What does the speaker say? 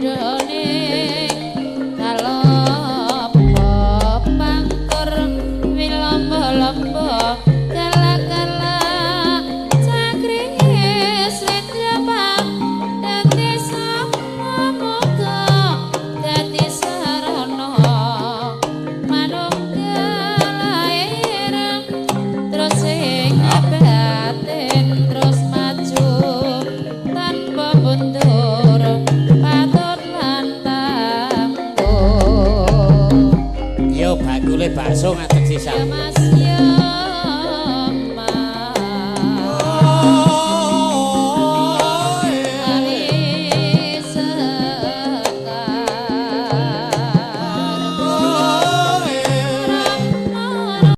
Padane kalopo pangkur wilombo-lombo kala-kala cakringe slendra dadi samuga dadi sarana manunggal lair terus ing batin terus maju tanpa mundur patut lan tangguh. Yo bakule bakso ngadeg Ya sisan. Mas.